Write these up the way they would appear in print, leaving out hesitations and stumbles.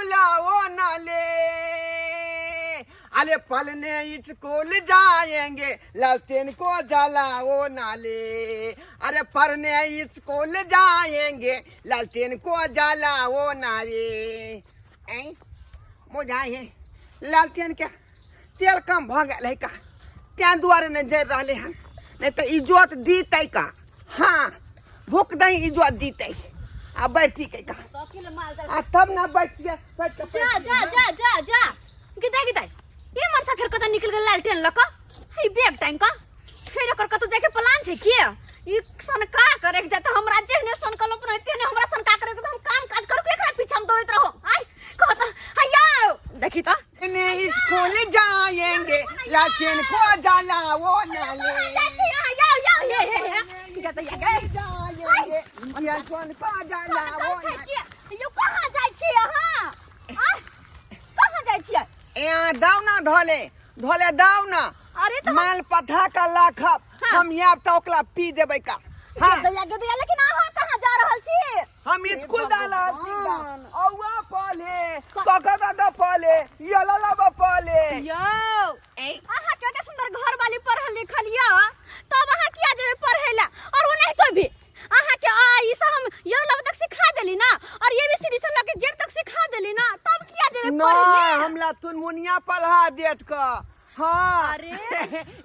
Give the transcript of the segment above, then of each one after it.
बुलाओ ना ले। अरे पलने स्कूल जाएंगे लालटेन को जलाओ ना ले। अरे पढ़ने स्कूल जाएंगे लालटेन को जलाओ ना रे। ऐ बुझाइ है लालटेन के तेल कम भऽ गेल है का, तें दुआरे नहि जरि रहलै हन, नहि तऽ इजोत दीतै का। हाँ भूख दही इजोत दीतै आ बैठती के का तो अकेले माल जाल आ तब ना बैठिए बैठ के जा जा जा जा जा गिदाई गिदाई ये मनसा फेर कतऽ निकल गेल लालटेन लऽ कऽ हे बैग टांग कऽ फेर ओकर कतौ जाके प्लान छै की ई सनका करे के जाए तऽ हमरा जेहने सनकल अपना तेहने हमरा सनका करे के तऽ हम काम काज करू के एकरा पीछा हम दौड़ैत रहो आय कहत हैया देखी तऽ ने स्कूल जाएंगे लालटेन को जलाओ ना ले। कहाँ जाइ छी अहाँ याओ याओ हे हे हे की कहत या गए जाएंगे लालटेन को जलाओ सनकल छै ना की यौ कहाँ जाइ छी अहाँ आय कहाँ जाइ छियै यहाँ दाव ना धोले धोले दाव ना। अरे तो माल पथा का लाखब। हाँ। हम यहाँ तो ओकरा पी देबै का। हाँ। गदया गदया लेकिन अहाँ कहाँ जा रहल छी? हम स्कूल जा रहल छी। औवा पले कका कका पले यला लबा पले। यौ अहाँ के एते सुंदर घर वाली पढ़ल लिखल यऽ तब अहाँ किया जेबै पढ़ै ला? और ओनाहितो भी अहाँ के आ ई सब हम यौ लबा तक सिखा देली ना और ये भी सीढ़ी से लके जेड तक सिखा देली ना तब किया जेबै ना पढ़ै ला? हमरा तुनमुनिया पढ़ा देत का। हाँ। अरे।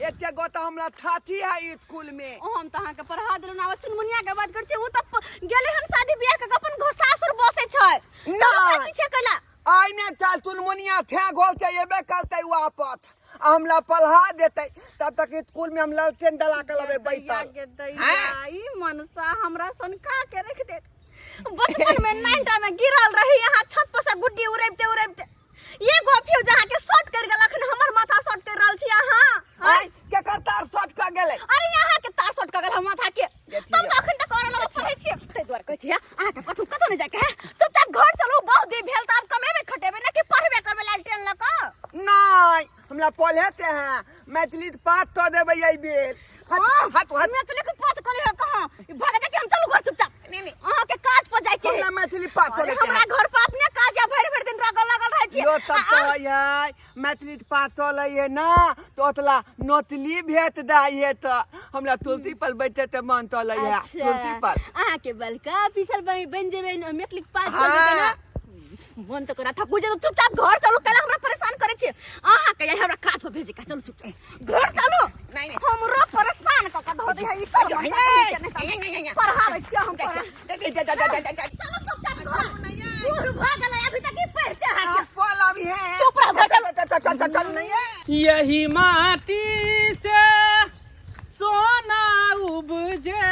एते गो तऽ हमरा छाती है स्कूल में। ओ हम तऽ अहाँके पढ़ा देलहुँ आब चुनमुनिया के बात करै छी ओ तऽ गेलै हन शादी बियाह के अपन घर सासुर बसै छै। ना। तब ओकरा पीछे कैला? आइ ने चल चुनमुनिया थे घोल से एबे करतै वापस आ हमरा पढ़ा देतै तब तक स्कूल में हम ललटेन डला के लबे बैठल। गे दैया, ई मनसा हमरा सनका के रख देत। बचपन में नाइनटा में गिरल रही यहाँ छत पर से गुड्डी उड़ैबते उड़ैबते ये गो फ्यूज अहाँ के शॉर्ट कर गेल अखन हमर माथा शॉर्ट कर रहल छी अहाँ। आय केकर तार शॉर्ट कर गेलै? अरे अहाँ के तार शॉर्ट कर गेल हम माथा के। देखियौ। तब तऽ अखन तक और लग पढ़ै छी तै दुआरे कहै छी अहाँ के कथु कतौ नहि जाके है चुपचाप घर चलू। बहुत देर भेल तऽ आब कमेबे खटेबे ना कि पढ़बे करबे लालटेन लऽ कऽ? नहीं हमरा पढ़ेते हैं मैथिली के पाठ तो देबै एहि बेर। हट हाँ, हट हट। मैथिली के पाठ कले है कहाँ? ई भाग जाके हम चलू घर चुपचाप। नहीं, नहीं। अहाँ के काज पर जाय के है। हमरा मैथिली पाठ अरे चले के हमरा है। घर पर अपने काज या भरि भरि दिन रगल लगल रहै छी। यो तब तो है मैथिली के पाठ चलै है ना तो ओतला नोतली भेट दाय है तो हमरा तुलसी पर बैठे ते मन चलै है। अच्छा, तुलसी पर। अहाँ के बलका पीछल बन जेबै न, मैथिली के पाठ हाँ। चलै ना। मन तो करा थकू जे चुपचाप घर चलू कैला हमरा परेशान करे छी। अहाँ के हमरा काज पर भेजे का चलू चुपचाप घर चलू। नहीं, नहीं। हमरो परेशान क क धो दे है ई चल नहीं, मन नहीं, नहीं, नहीं, नहीं, नहीं। पढ़ाबै छी हम पढ़ा। दे, दे, दे, दे, दे, दे, दे, दे। चलू चुपचाप घर। बूढ़ भ गेलै अभी तक ई पढ़ते है आप बोला भी है। चुप रहो, घर चलो। चल, चल, चल, चल, चल, नहीं है। यही माटी से सोना उपजे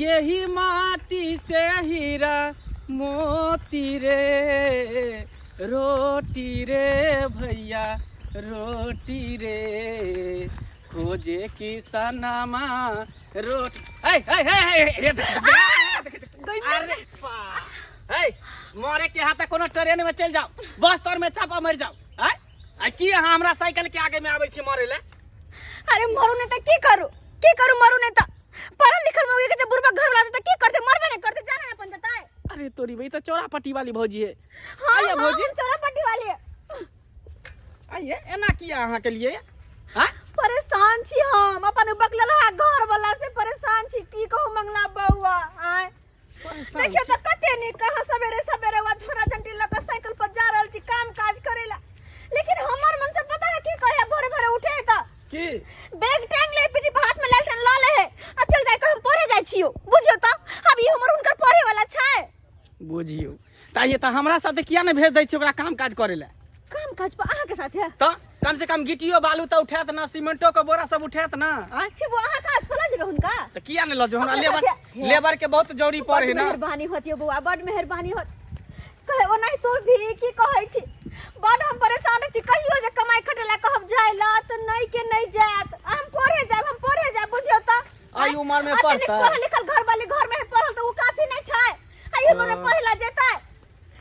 यही माटी से हीरा मोती रे रोटी रे भैया रोटी रे खोजे किसनमा रोटी। ऐ, ऐ, ऐ, ऐ, ऐ, अरे बा। ऐ, मरे के हाथ कोनो ट्रेन में चल जाओ बस तर में चापा मर जाओ। ऐ, आ की अहाँ हमरा साइकिल के आगे में आबै छी मरे ले? अरे मरू नहीं त की करू की करू मरू नहीं त पढ़ल लिखल मौगी के जब बुढ़बा घर वाला त की करते मरबे नहीं करते जाना अपन जताए। अरे तोरी भाई त चौरा पट्टी वाली भौजी है। हाँ, आइए हाँ, भौजी। हम चौरा पट्टी वाली है। आइए एना किया अहाँ के लिए? हाँ? परेशान छी हम अपन बकलल घर वाला से परेशान छी की कहू मंगला बउआ। आय परेशान देखियो छी। त कते नीक कहाँ सवेरे सवेरे वा झोरा झंटी लऽ कऽ साइकिल पर जा रहल छी काम काज करेला लेकिन हमर मन से पता है की करे भोरे भोरे उठे है त की? बैग टांग ले पीठी पर हाथ में लालटेन लऽ ले है आ चल जाय के हम पढ़े जाय छियो बुझियो त अब ई हमर हुनकर पढ़े वाला छै। बुझियो त ये त हमरा साथे किया ने भेज दै छी ओकरा काम काज करे ला? काम काज पर अहाँ के साथे? त कम से कम गिटियो बालू त उठायत ना सीमेंटो के बोरा सब उठायत ना। आय? कि वो अहाँ काज पर लऽ जेबै हुनका? त किया ने लऽ जेबै हमरा अपने लेबर साथे? लेबर के बहुत जरूरी पड़े बड है ना। मेहरबानी होत यौ बौआ बड मेहरबानी होत। कहे ओनाहि तो भी की कहै छी बड हम परेशान छी कहियो जे कमाई खटे ला कहब जाय ला त नहीं के नहीं जायत हम पढ़े जायब हम पढ़े जायब बुझियो त। आई उमर में आ तनिक पढ़तै। पढ़ल लिखल घर वाली घर में पढ़ल त उ काफी नहीं छै आई उमर में पढ़े ला जेतै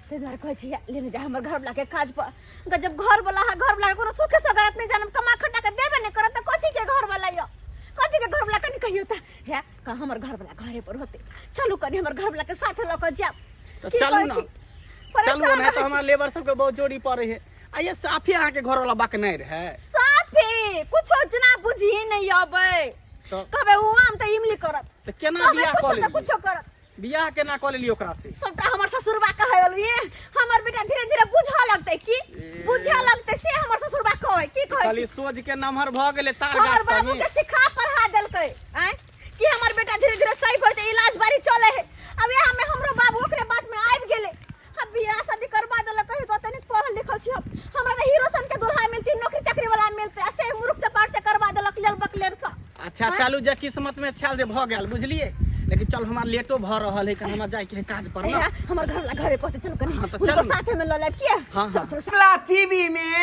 ते दुआरे कहै छी लेने जा हमर घर वाला के काज पर गजब घर वाला है घर वाला के कोनो सुखे सगरत नहीं जानब कमा खटा के देबे नहीं करत त कथी के घर वाला यो कथी के घर वाला कनी कहियो त हे का हमर घर वाला घरे पर होते चलू कनी हमर घर वाला के साथ ल के जाब। त की चलू कहै ना। छी? चलू परेशान नहीं तो रहै हमरा छी। लेबर सबके बहुत जोड़ी पड़े है। आ ये साफे अहाँके घर वाला बाक नहीं रहे। साफे कुछो जना बुझी नहीं अबै। कहबै ओ आम तऽ इमली करत। तऽ केना कहबै बियाह कऽ कुछो तऽ लेलियै? कुछो करत। बियाह केना कऽ लेलियै ओकरा से? सबटा हमर ससुरबा कहै ये हमर बेटा धीरे धीरे बुझऽ लगतै की बुझऽ लगतै से हमर ससुरबा कहै की कहै खाली छी। सोझ के नमहर भऽ गेलै तार हमर गाछ बाबू सनी। के सिखा पढ़ा देलकै आँय कि हमर बेटा धीरे धीरे सही भऽ जेतै, इलाज बारी चले है। अब यहाँ में हमरो बाबू ओकरे बात में आबि गेलै। अब बियाह शादी करवा देलक, कहियो तो तनिक पढ़ल लिखल छी हम, हमरा तऽ हीरो सन के दुल्हा मिलती, नौकरी चाकरी वाला मिलते, आ से मूर्ख चपाट से करवा देलक लेल बकलेर से। अच्छा चलू, जे किस्मत में छल जे भऽ गेल, बुझलियै? लेकिन चल हमरा लेटो भऽ रहल है, हमरा जाय के है काज पर ना। ए, हमर घर ला घरे पहुंचे चलू कनी। हाँ, तऽ हुनको चलू। साथे में लऽ लेब किया। हाँ, चल हाँ। चल। मिथिला टीवी में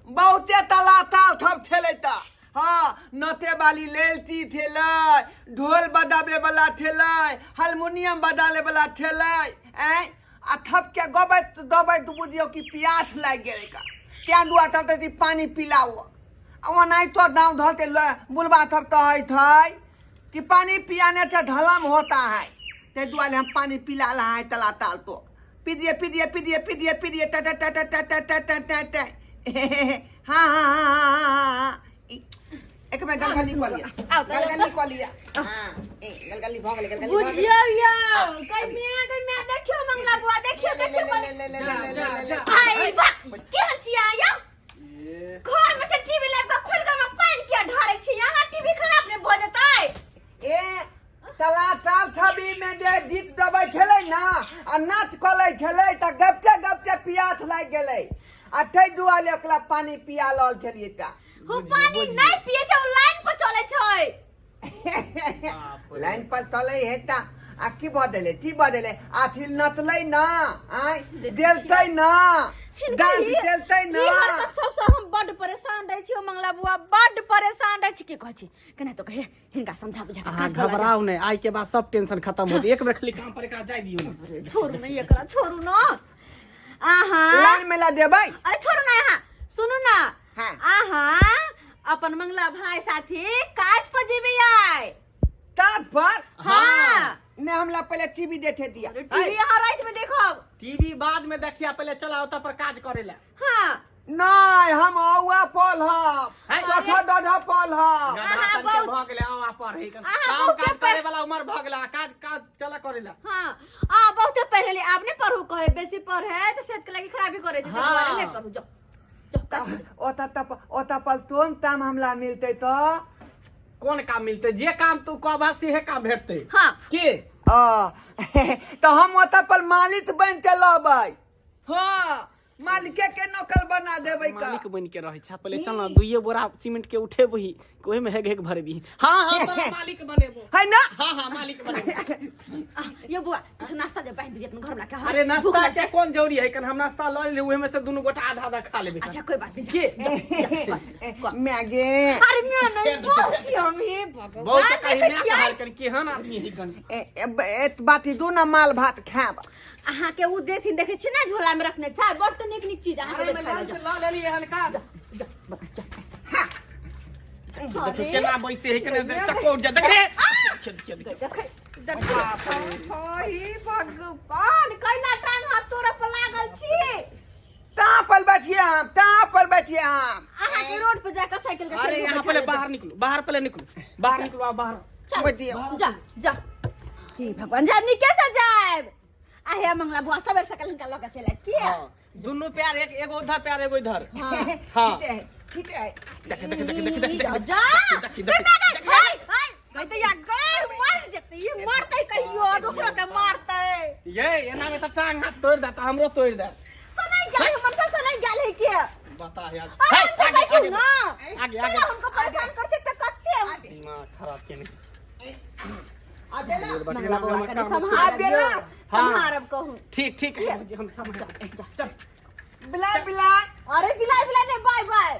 बहुते तला ताल थप थेलै त हाँ, नते वाली लेलती थेलै, ढोल बजाबे वाला थेलै, हारमोनियम बजाले वाला थेलै। ऐं आ थप के गबैत दबैत बुझियौ कि प्यास लागि गेलै का, तें दुआरे तब कि पानी पिलाओ। आ ओनाहितो दाँव धरते बुलबा थप कहैत है कि पानी पियाने से धलम होता है, ताहि दुआरे हम पानी पिला रहा है तला ताल तो पी दिए पी दिए पी दिए पी दिए पी दिए टा टा टा टा टा टा टा टा टा टा। हाँ हाँ हाँ हाँ हाँ हाँ हाँ, एक में गलगली कऽ लिअ। आउ तऽ। गलगली कऽ लिअ। हाँ, ए गलगली भऽ गेलै, गलगली भऽ गेलै। बुझियौ यौ कई मियां, कई मियां, देखियौ मंगला बुआ, देखियौ देखियौ। ले ले ले ले ले ले ले ले। आई बा, केहन छियै यौ? घर में से टीवी लाइव के खोल के में पानि किया ढारै छी अहाँ? टीवी खराब नहि भऽ जेतै? ए तला ताल छवि में जे गीत गबै छलै ना आ नाच कलै छलै तऽ गपते गपते पियास लागि गेलै आ ताहि दुआरे ओकरा पानी पिया रहल छलियै तऽ हो पानी नहि पिए छै, ओ लाइन पर चलै छै। लाइन पर चलै है तऽ आ की भऽ देलै, की भऽ देलै? अथी नचलै ना, आँय देलतै ना, डांस देलतै ना। ई हरकत सबसँ हम बड्ड परेशान रहै छी मंगला बुआ, बड्ड परेशान रहै छी। की कहै छी, केना तो कहे हिनका समझा बुझा के अहाँ काज पर ला घबराउ नहि, आइ के बाद सब टेंशन खत्म हो। एक बेर खाली काम पर एकरा जाय दियौ ने। जाउ। छोड़ू ने एकरा, छोड़ू न अहाँ। लाइन में ला देबै। अरे छोड़ू ना अहाँ, सुनू ना। हाँ। अहाँ अपन मंगला भाई साथी काज पर जेबै आइ। काज पर? हाँ। नहीं, हमला पहले टीवी देखे दिया। अरे टीवी अहाँ रात में देखब। टीवी बाद में देखिया, पहले चला ओतऽ पर काज करे ला। हाँ। नहीं, हम औआ पल हम है। चौथा डढ़ा पल हम। गधा अहाँ सन के बहुत- भऽ गेलै औआ पर ही। अहाँ काम बहुते काज करे वाला उम्र भऽ गेलै, काज काज चला करे ला। हाँ, आ बहुते पढ़े ले, आब नहीं पढ़ू कहे, बेसी पढ़े तो सेहत के लागी खराबी करे छै, हाँ। दुआरे नहीं पढ़ू, जाओ जाओ काज पर। ओता तप ओता पल तोन ताम हमला मिलते तो कोन काम मिलते? जे काम तू कहबा सेहे काम भेटते। हाँ। के आ, तो हम ओता पर मालिक बन के लबै। हाँ, मालिके के नौकर बना देबै का। मालिक बन के रहै छ। पहले चल ना, दुइये बोरा सीमेंट के उठेबही, ओहि में हेग हेग भरबी। हाँ हाँ, तोरा मालिक बनेबो है ना? हाँ हाँ, मालिक बनेबो। आ, यो बुआ, कुछ नाश्ता जे बांध दिए अपन घर में के। अरे नाश्ता के कोन जरूरी है? कन हम नाश्ता ल लेली, ओहि में से दुनू गोटा आधा आधा खा लेबै। अच्छा कोई बात नहीं, जा। के मैगे। अरे मैं नहीं बहुत छी हम, हे भगवान। बहुत कहीं देखै मैं छियै। कहल कन केहन आदमी है कन। ए, ए, एक बात दू ना माल भात खायब। अहाँ के उ देथिन, देखै छी ना झोला में रखने छै, बड़ तऽ नीक नीक चीज अहाँ के अरे देखाय मैं जा। ल लेली हन का। जा बता, जा। देखियौ अरे, केना बैसे है, केना चक्को उठ जा, देख रे, देखियौ देखियौ। देखै देखै, हे भगवान, कैला टांग हाथ तोरा पर लागल छी? ता पर बैठिए हम, ता पर बैठिए हम। अहाँ के रोड पर जाकर साइकिल के अरे ठेली यहाँ बैठा पहले लेबै। बाहर निकलो, बाहर पहले निकलो, बाहर निकलो, आओ बाहर। चल बैठिए। जा जा, हे भगवान, जा निके से जाएब। आहे मंगला बुआ सबेर सकल हिनका लऽ के चलि आयब किया? हाँ, दुनू प्यार, एक एगो उधर प्यार, एगो इधर। हाँ। हाँ। ठीक है, ठीक है। देख देख देख देख देख जा देख। जा। देखी, देखी, हाय हाय, कहते या गए मर जेतै, ई मरतै कहियो दोसरा के मारतै। ये एना में तो टांग हाथ तोड़ देता, हमरो तोड़ दे। सुनै गेल हमर से, सुनै गेल है के? बता यार। अरे हे, हम आगे बैठू आगे ना। आगे आगे। तोरा हमको परेशान कर सकते कते? दिमाग खराब केने। आ बेला। मंगला बाबा कनि आ सम्हारब बेला। यौ, सम्हारब कहूँ। ठीक ठीक है, हम समझ चल। बिलाय बिलाय। अरे बिलाय बिलाय नहीं, बाय बाय।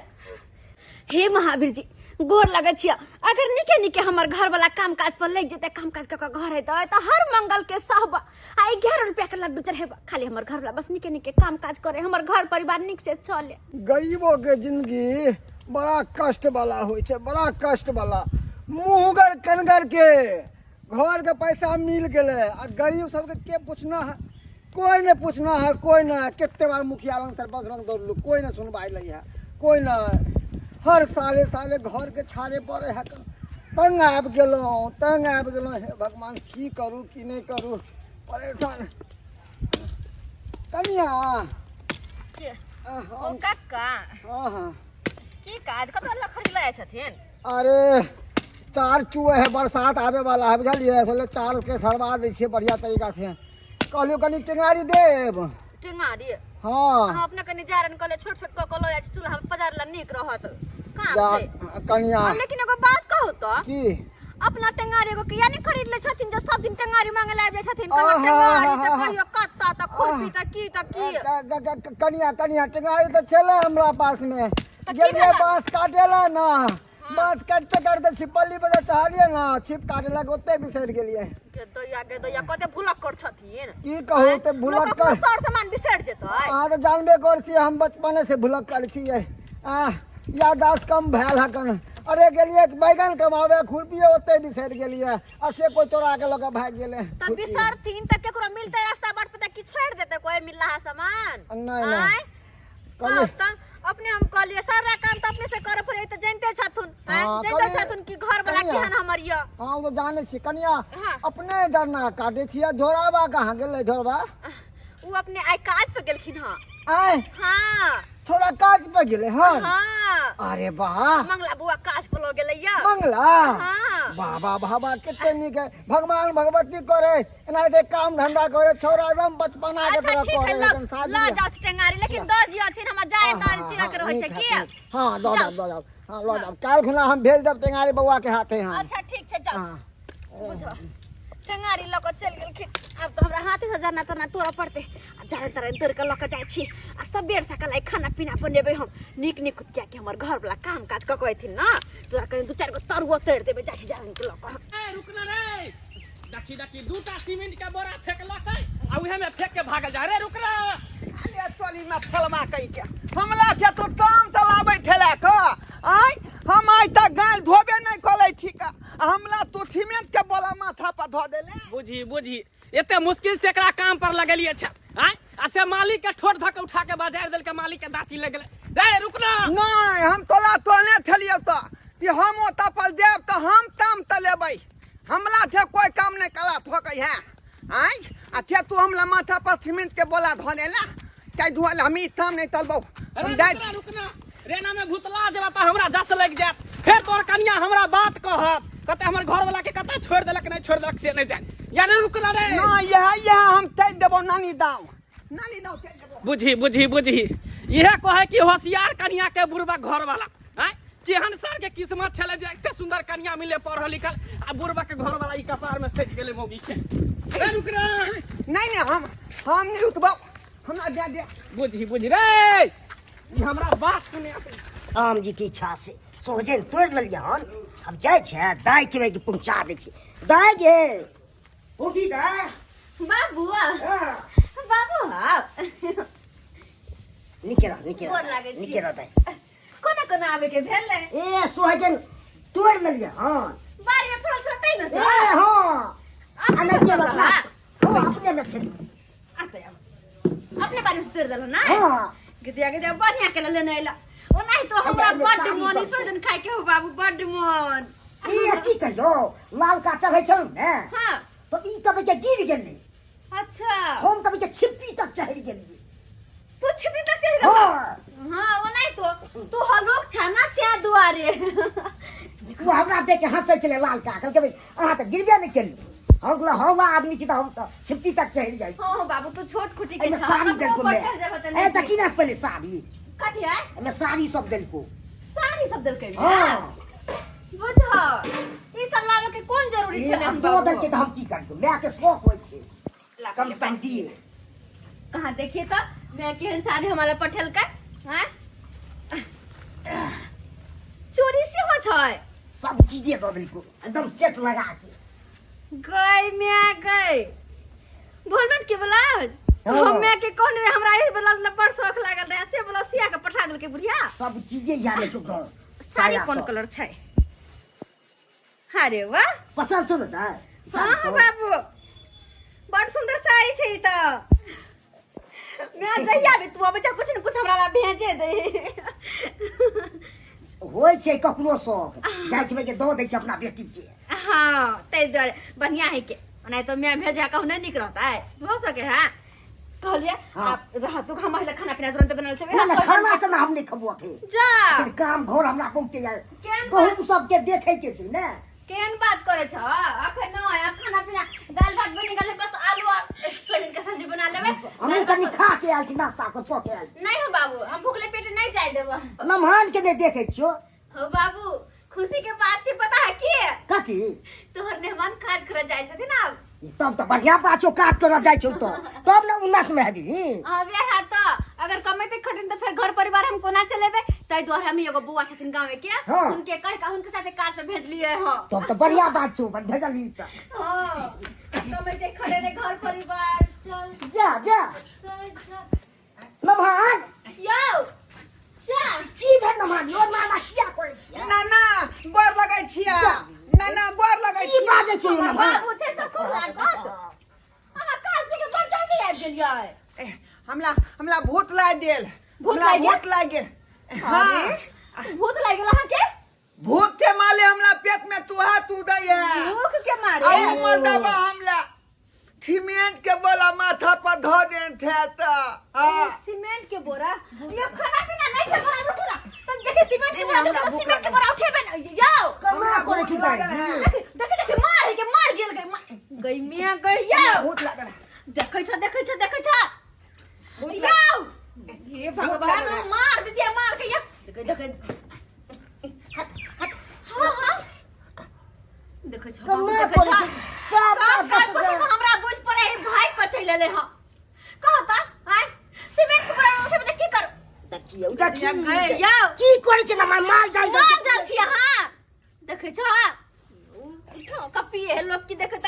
हे महावीर जी, गोर लगै छियै। अगर निके निके हमर घर वाला काम काज पर लागि जेतै, काम काज कऽ कऽ घर अयतै तऽ हर मंगल के सहब आ 11 रुपया के लड्डू चढ़ेब। खाली हमर घर वाला बस निके निके काम काज करे, हमर घर परिवार नीक से चले। गरीबों के जिंदगी बड़ा कष्ट वाला होइ छै, बड़ा कष्ट वाला। मुँहगर कनगर के घर के पैसा मिल गेलै आ गरीब सबके के पूछना है? कोई नहीं पूछना है, कोई नहीं। कितने बार मुखिया रंग सरपंच रंग दौड़लू, कोई नहीं सुनवाई लै है, कोई नहीं। हर साले साले घर के छाड़े पड़े है। तंग आबि गेलहुँ, तंग आबि गेलहुँ। हे भगवान, की करू की नहि करू, परेशान। कनिया। के? हम ओ काका। हाँ हाँ। की काज कतऽ लखड़ी लय छथिन? अरे चार चूहे है, बरसात आबे वाला है, बुझलियै? सोचलियै चार के सरवा दै छियै बढ़िया तरीका से। कहलियौ कनि टेंगारी देब। टेंगारी? हाँ। अहाँ अपने कनि जारन कहले छोट छोट कऽ कऽ लऽ जाइ छी चूल्हा पर पजार ला नीक रहत काम जा छै। कनिया। आ, लेकिन एगो बात कहू तऽ। की? अपना टेंगारी एगो किया नहि खरीद ले छथिन जे सब दिन टेंगारी मांगे ला आबि जाइ छथिन? कहियो आहा, टेंगारी तऽ आहा, कहियो कत्ता तऽ खुरपी तऽ की तऽ की। कनिया कनिया, टेंगारी तऽ छलै हमरा पास मे। तऽ की गेलियै भेलै? बाँस काटे ला ना, बाँस काटते काटते छिपली पर चढ़लियै ना, छिप काटे लगे ओते बिसरि गेलियै। गे दैया, गे दैया, कते भुलक्कड़ छथिन। की कहू ते आँय, लोक भुलक्कड़। अपनो सर सामान बिसरि जेतै। अहाँ तऽ जानबे कर छियै, हम बचपने से भुलक्कड़ छियै। आ याददाश्त कम भेल हकन। अरे गेलियै बैगन कमावे, खुरपिए ओते बिसरि गेलियै आ से कोइ चोरा के लऽ के भागि गेलै। तऽ खुरपी। बिसरथिन तऽ केकरो मिलतै रास्ता बाट पर तऽ की छोड़ि देतै कोइ मिलला सामान? नहि, नहि। आँय? कहलियै। कहू तऽ अपने हम कहलियै सारा काम तऽ अपने से करऽ पड़ै तऽ जानिते छथुन। आँय, हाँ, जानिते कहलियै- छथुन कि घर वाला कनिया। केहन हमर यऽ। हाँ, ओ तऽ जानै छियै कनिया। हाँ। अपने जरना काटै छियै, ढोराबा कहाँ गेलै ढोरबा? ओ अपने आइ काज पर गेलखिन हँ। आँय? हाँ। थोड़ा काज पर गेलै हन? हाँ। अरे वाह। मंगला बुआ काज पर लऽ गेलै यऽ। मंगला? हाँ। वाह वाह वाह वाह, कते नीक है। भगवान भगवती करे एनाहिते काम धंधा करे, छौड़ा एकदम बचपना के अच्छा तरह ठीक है, करे लऽ एकदम शादी लऽ है। जाउ टेंगारी, लेकिन दऽ जियथिन हमरा जाय हाँ, तार हाँ, चिरा के हाँ, रहै छै नीक की? है, नीक। हाँ, दऽ जाउ। देब, दऽ देब। हाँ, लऽ जाब। काल्हि खुना हम भेज देब टेंगारी बौआ के हाथे। हाँ। अच्छा ठीक छै, जाउ। हाँ। बुझो टेंगारी लऽ कऽ चलि गेलखिन। आब तऽ हमरा हाथे से जरना तरना तोड़ऽ पड़तै आ जाड़े तारे तोड़ि कऽ लऽ कऽ जाइ छी आ सबेर सकाल आइ खाना पीना बनेबै हम नीक नीक, कियाकि हमर घरवला काम काज कऽ कऽ अयथिन ने, तोरा कनि दू चारि गो तरुओ तोड़ि देबै। जाइ छी जारनि के लऽ कऽ। ए रुकना रे, देखी देखी, दूटा सीमेंट के बोरा फेंकलकै आ उहे में फेंक के भागल जा रे। रुकना। अरे टोली में फलमा कहि के हमला छै तो टाम तलाबै ठेला क आय। हम आइ तक गाल धोबे नहि कलै ठीक आ हमला तू सीमेंट के बोला माथा पर धो देले। बुझी बुझी, एते मुश्किल से एकरा काम पर लगेलिए छै आय, आ से मालिक के ठोर धक उठा के बाजार देलके, मालिक के दांती लग गेलै। रे रुकना। नहि, हम तोला तोले ठेलियौ तऽ कि हम ओतऽ पर देब तऽ हम ताम तलेबै। हमला थे कोई काम नहीं कला थोकै है आय। अच्छा तू हमला माथा पर सीमेंट के बोला धो देला चाहे धोल, हम ई काम नहीं तलबौ। अरे हम जाइ रुकना रुकना, रेना में भूतला जेबा तऽ हमरा जस लग जायत, फेर तोर कनिया हमरा बात कहत कते हमर घर वाला के कते छोड़ देलक नहीं छोड़ देलक से नहीं जान। यानी रुकना रे। ना, यह यह हम चल देबो नानी दाव, नानी दाव चल देबो। बुझी बुझी बुझी, इहे कहे कि होशियार कनिया के बुढ़बा घर वाला। आँय, केहन सर के किस्मत छलै जे एते सुंदर कनिया मिले पढ़ल लिखल आ बुढ़बा के घर वाला ई कपार में सटि गेलै मौगी के। रे रुक रे। नहीं नहीं, हम नहीं रुकबो, हमरा दे दे। बुझी बुझी रे, ई हमरा बात सुने। राम जी की इच्छा से सोहजन तोड़ि लेलियै हन। हम जाइ छियै दाइ के बेटी पहुँचा दै छी। दाइ गे, फूफी दाइ। बाबू। हाँ। बाबू हाँ। नीके रह, नीके गोर रह। लागै छी। नीके रह दाइ। कोना कोना आबे के भेलै? ए सोहजन तोड़ि लेलियै हन। बाड़ी में फड़ल छलै तै ने ए सर? हाँ। अपने आ नहि के फड़ल बतला छलै? हाँ, अपने में छलै। आते आब। अपने बाड़ी में तोड़ि देलहुँ ना? हाँ। गदिया गदिया, बढ़िया के लेने अयला। ओनाहि तो हमरा एहिमे बड्ड साड़ी मोन सब ई छै। सोहजन खाय के हो बाबू, बड्ड मोन। ई की कहियो लालका चढ़ै छल ने? हाँ। तऽ ई तब के गिर गेलै। अच्छा। हम तब के छिप्पी तक चढ़ि गेलियै। तू छिप्पी तक चढ़ि गेल? हाँ। हाँ, ओनाहि तो तू हलोक छा ना त्या दुआरे। ओ हमरा देख के हंसै छलै लालका, कहलकै भाई अहाँ तऽ गिरबे नहि केलियै। हम कहलियै हौला आदमी छी तऽ हम तऽ छिप्पी तक चढ़ि जाइ। हाँ बाबू, तू छोट खुटी के एहिमे छा, साड़ी कतबो देलको ऊपर मैं। चढ़ि जेबहो तऽ ए नहि तऽ की ना पहिले साड़ी। कथी है? एहिमे साड़ी सब देलको। साड़ी सब देलकै? हाँ। बुझ, ई सब लाबे के कोन जरूरी ई छलै? हम दऽ देलकै तऽ हम की करबै? माय के शौक होइ छै, कम से कम दिए। कहाँ देखिए तो मैं केहन साड़ी हमारा पठेलकै। हैं, चोरी से हो छै। सब चीजे दऽ देलको एकदम सेट लगा के। गई मैं गई भोलमेंट के ब्लाउज। हाँ। हम मैं के कहने रहे हमरा ई ब्लाउज ला बड़ शौक लागल रहे, से ब्लाउज सिया के पठा देलकै बुढ़िया। सब चीजे यहाँ में चुप रहो। साड़ी साया कोन सब। कलर छै? अरे वाह, पसंद छौ ने दाइ? साड़ी हाँ सब? बाबू, बड़ सुंदर साड़ी छै ई तऽ। मैं जहिया भी तू अबै छ कुछ न कुछ हमरा ला भेजे दे। होइ छै ककरो शौक, जाइ छै के दऽ दै छै अपना बेटी के। हाँ, ताहि दुआरे बढ़िया है के नहीं तो मैं भेजा कहूँ नहीं निक रहता है हो सके है। कहलिए हाँ। आप रह तू हम पहले खाना पीना तुरंत बनल छै। ना ना, खाना तऽ ना हम नहि खबो अखन। जा। अखन काम घर हमरा बहुते जाय। केहन गहूम सबके देखे के छै ने। केहन बात करे छ अखन न आब खाना पीना दाल भात बनि गेल, बस आलू और सोयाबीन के सब्जी बना लेबै। हमहूँ कनि खा के आयल छी, नाश्ता सब कऽ के आयल छी। नहीं हो बाबू, हम भूखले पेट नहीं जाय देबो। नमहान के नहि देखे छियो। हो बाबू, खुशी के बात छै, पता है की? कथी? तोहर मेहमान काज करे जाय छथिन आब। ई तब तऽ बढ़िया बात छौ, काज करऽ जाइ छौ तऽ तब ने उन्नत मे हेबही। हाँ वएह है तो अगर कमेते खटिन तो फिर घर परिवार हम कोना चलेबे, ताहि दुआरे हम एगो बुआ छथिन गाँव के। हाँ। उनके कह के उनके साथे काज पे भेजलिए। हाँ तब तऽ बढ़िया बात छौ, भेजलही तऽ। हाँ, कमेते खटेते घर परिवार चल। जा जा। चल चल। नमहान। यौ चल। की भेल नमहान यो, नाना किया करै छियै? नाना गोर लगै छियै। जा। नाना गोर लगै की छियै। बाजै छियै हमर नमहान? बाबू छै ससुर लागत, अहाँ काज पे बड़ जल्दी आबि गेलियै। ए, हमरा हमरा भूत लागि गेल। भूत हमरा लागि गेल? भूत लागि गेल। हाँ। भूत लागि गेल अहाँके? भूत के माले हमरा पेट में तुहा तू दै है। भूख के मारे? आ उ मर्दबा हमरा सीमेंट के बोला माथा पर धो देन थे त। हाँ। ओ, सीमेंट के बोरा यो खाना पीना नहीं छै बोरा, रुकू ना तो देखे सीमेंट के नहीं, बोरा हमरा देखो, भूख सीमेंट के लागल। बोरा उठेबे न यौ। केना करै छी दाइ? लागल है। देखे देखे देखे, मार के मार गेल गई गई मियां गई यौ। हमरा भूख लागल है। देखै छ देखै छ देखै छ। भूख यौ हे भगवान, लागल है। मार दिया मार के यौ। देखे देखे, हाँ हाँ, देखै छ बाबू, केना देखै छ। करै छी? सब काम काज गप पसी तो हमरा बुझ पड़े है भाई कचै लेले हँ कहता आय सीमेंट के बोरा उठेबे त की करू? देखियौ देखियौ। यौ। की करै छै नमहान? माल जाल माल जाल छी अहाँ, देखै छ उठो कपी है लोग की देखै त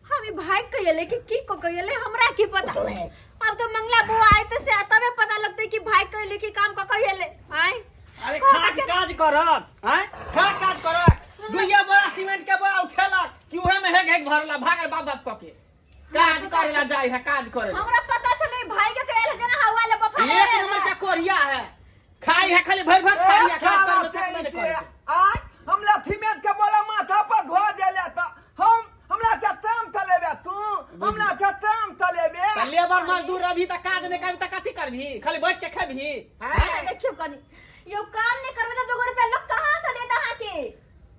हम ई भाई कहिले कि की को कहिले, हमरा की पता। अब तो मंगला बुआ आए तो से तबे पता लगते कि भाई कहिले कि काम क कहिले आय। अरे खा के काज करत आय, खा काज करत दुइया बोरा सीमेंट के बोरा उठेलक कि उहे में हेग हेग भरला भागल बाप बाप क के काज करे ला जाय है काज करे ला। हमरा पता चले भाई के कहिले जना हवा ले बफा एक नंबर के कोरिया है, खाई है खाली भर भर खाई है, काज करे में सकबे नहीं करे। आज हमरा सीमेंट के बोला माथा पर धो देले त हम हमरा के ताम चलेबे तू, हमरा के ताम चलेबे। त लेबर मजदूर अभी तक काज नहीं करबी त कथी करबी, खाली बैठ के खेबी? हैं? देखियो कनी यो काम नहीं करबे त 2 रुपया लोग कहां से देता अहाँ के?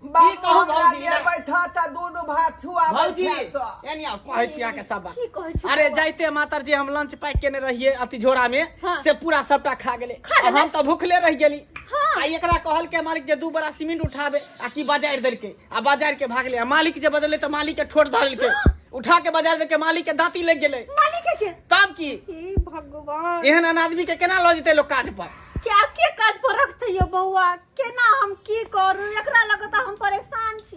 बाबू की कहू हमरा भौजी? दे बैठा त दूध भात छुआबै भौजी छै त। एनी आओ, कहै छी अहाँके सब बात। की कहै छी? अरे जाइते मातर जी हम लंच पैक केने रहिए अथी झोरा में। हाँ। से पूरा सबटा खा गेलै। खा गेलै? आ हम तऽ भूखले रहि गेली। हाँ। आ एकरा कहल के मालिक जे 2 बोरा सीमेंट उठाबे आ की बाजार देलकै आ बाजार के भागले आ मालिक जे बजले तऽ मालिक के ठोर धरलकै, उठा के बाजार देलकै, मालिक के दांती लागि गेलै। मालिक के? तब की। हे भगवान, एहन एहन आदमी के केना लऽ जेतै लोक काज पर? क्या के काज पर रखते यो बौआ, केना हम की करू, एकरा लगता हम परेशान छी।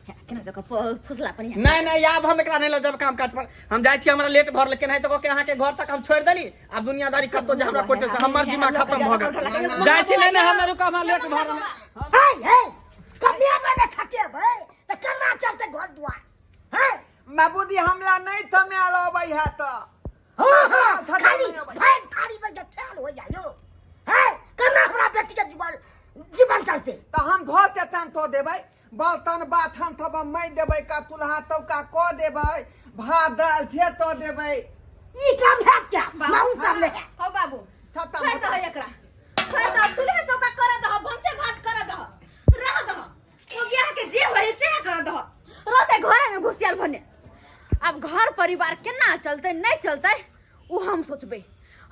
केना जगह फुसला पनी। नहीं नहीं, आब हम एकरा नहीं लऽ जाब काम काज पर, हम जाइ छी, हमरा लेट भरल केनाहितो कऽ के अहाँके घर तक हम छोड़ि देली। आब दुनियादारी कतौ जे हमरा कोटे से हमर जिम्मा खत्म भऽ गेल, जाइ छी। नहीं नहीं, हमरा रुक, हमरा लेट भऽ रहल। हे हे, कमियाबै ने खटेबै तऽ केना चलतै घर दुआर? हैं? बाबूजी हमरा नहीं थमायल अबै है त। हाँ हाँ, थमायल खाली नहि अबै। भरि थारी में जे ठेल हो जाय यौ। हैं, केना हमरा बेटी के जीवन चलतै? तऽ हम घर के तान तो देबै, बर्तन बाथन तब मैं देबै का, चूल्हा तौका कऽ देबै, भात दाल से तो देबै। ई काम हैत क्या? ना उ काम नहीं हैत। हो बाबू, खत्म छोड़ होता। दह एकरा, छोड़ दह, चूल्हा चौका कर दह, भनसे भात कर दह, रह दह, ओ बियाह के जे होय से कर दह, रहते घर में घुसियल भने। अब घर परिवार केना चलते नहीं चलते उ हम सोचबे,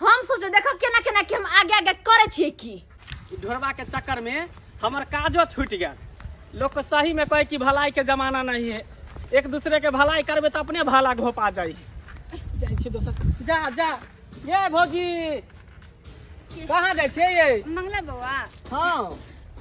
हम सोचबे। देखो केना केना के हम आगे आगे करे छियै की। ई ढोरबा के चक्कर में हमर काजो छूटि गेल। लोग के सही में कहे कि भलाई के जमाना नहीं है, एक दूसरे के भलाई करबे तो अपने भला घोपा जाई। जाइ छी दोसर, जा जा। ये भौजी कहाँ जाइ छियै ये? मंगला बौआ। हाँ।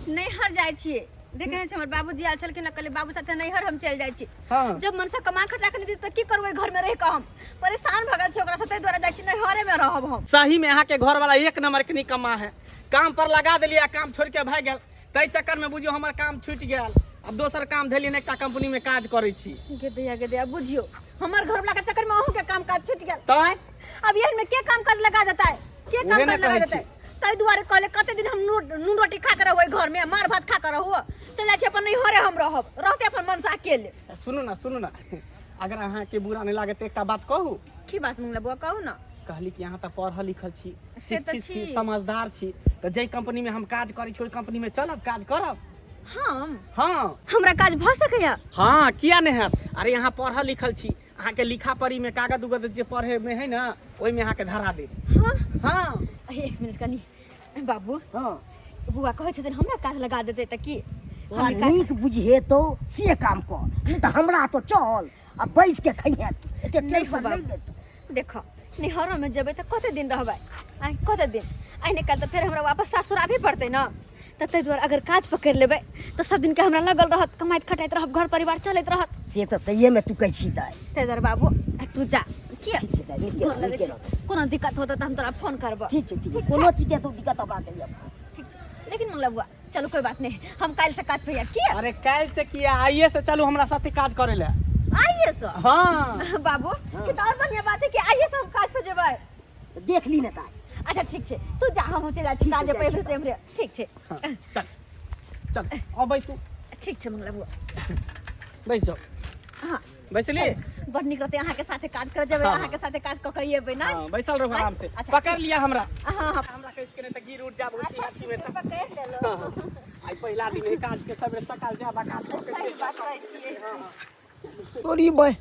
नैहर जाइ छियै, देखे छै हमर बाबूजी आयल छलखिन, कहलियै बाबू साथे नैहर हम चलि जाइ छी। हाँ। जब मनसा कमा खटा के नहीं तऽ की करबै घर में रहि कऽ, हम परेशान भऽ गेल छी ओकरा से, ताहि दुआरे जाइ छी नैहरे में रहब हम। सही में अहाँ के घर वाला एक नंबर के निकम्मा है, काम पर लगा देलियै आ काम छोड़ के भागि गेल, ताहि चक्कर में बुझियौ हमर काम छूटि गेल। आब दोसर काम धेलियै ने, एकटा कंपनी में काज करै छी। गे दैया बुझियो, हमर घर वाला के चक्कर में अहूँ के काम काज छूट गेल। तैं अब एहन में के काम काज लगा देता है, के काम उहे ने काज लगा कहै देता है? ताहि दुआरे कहले कते दिन हम नून रोटी खा के रहबै घर में, मार भात खा के रहू, चल जाइ छी अपन नैहरे, हम रहब रहते अपन मन से अकेले। सुनू ना, सुनू ना, अगर अहाँके बुरा नहि लागत तऽ एकटा बात कहू? की बात मंगला बुआ, कहू ना। कहली कि अहाँ तऽ पढ़ल लिखल छी, से तऽ शिक्षित छी, छी। समझदार छी, तऽ जाहि कंपनी में हम काज करै छी ओहि कंपनी में चलब, काज करब। हम हाँ। हमरा काज भऽ सकैया? हाँ, किया नहि हैत। अरे अहाँ पढ़ल लिखल छी, अहाँके लिखा पढ़ी में कागज उगज जे पढ़े में है ना, ओहिमे अहाँके धरा देत। हाँ। हाँ। अरे, एक मिनट कनी बाबू। हाँ। बुआ कहै छथिन हमरा काज लगा देतै तऽ की तोरा हम काज- नीक बुझेतौ से काम कर, नहीं तऽ हमरा तो चल आ बैस के खइहे तू, एते नहीं टेंशन हो नहीं बाबू। ले तू। देखो, नैहरो में जेबै तऽ कते दिन रहबै? आइ कते दिन? आइ नहि काल्हि तऽ फेर हमरा वापस सासुर आबहे पड़तै ने, तऽ ताहि दुआरे अगर काज पकड़ि लेबै तऽ सब दिनके हमरा लगल रहत, कमाइत खटाइत रहब, घर परिवार चलैत रहत। से तऽ सहिए में तू कहै छी दाइ। ताहि दुआरे बाबू, आ तू जा किया। ठीक छै दाइ, नीके गोर रह, लगै नीके छी। रह। कोनो दिक्कत होतौ तऽ हम तोरा फोन करबौ। ठीक छै, ठीक छै। ठीक छै? कोनो चीज के तो दिक्कत हमरा कहिया। ठीक छै, लेकिन मंगला बुआ चलू, कोई बात नहीं, हम काल्हि से काज पे आयब किया। अरे काल्हि से किया, आइए से चलू हमरा साथे काज करे ले। आइए से? हाँ। बाबू, ई तऽ और बढ़िया बात है कि आइए से हम काज पे जेबै। देख ली ने ताई। अच्छा ठीक छै, तू जा, हम चलि जाइ छी ठीक छै, काज पे जाइ छी। एम्हरे से एम्हरे। ठीक छै। हाँ, चल चल, आओ बैसू। ठीक छै मंगला बुआ। बैस जाओ। हाँ। बैसली? बड़ नीक रहतै अहाँके साथे काज कर जेबै। हाँ। अहाँके साथे काज कऽ के एबै ना। हाँ, बैसल रहू आराम से। अच्छा, पकड़ लिया हमरा। हाँ हाँ। हमरा कैस के नहीं तऽ गिर उठ जाब। अच्छा, गाछी में ठीक तऽ छै, पकड़ लेलो। हाँ, हाँ। आइ पहिला दिन है काज के, सबेरे सकाल जाब आ काज कऽ के सही बात कहै छियै। तोरी बह,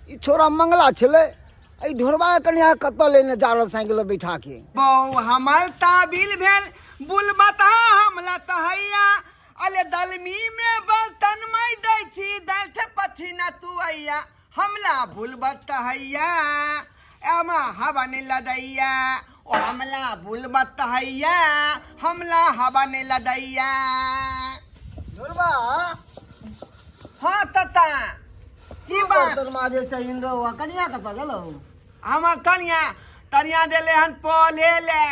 ई छोरा मंगला छलै, एहि ढोरबा के कनिया कतऽ लेने जा रहल साइकिल पर बैठा के? बौ हमर ताबिल भेल बुलबता हमला तहैया, अले दलमी में बर्तन मै दै छी, दैथ पछिना तू अइया, हमला भूलबत हैया, एमा हवा ने लदैया, ओ हमला भूलबत हैया, हमला हवा ने लदैया। ढोरबा। हाँ तता, की बात? बर्तन माजे छै इंद्रो, कनिया कतऽ गेलौ? हमर कनिया तनिया देले हन पढ़े ले,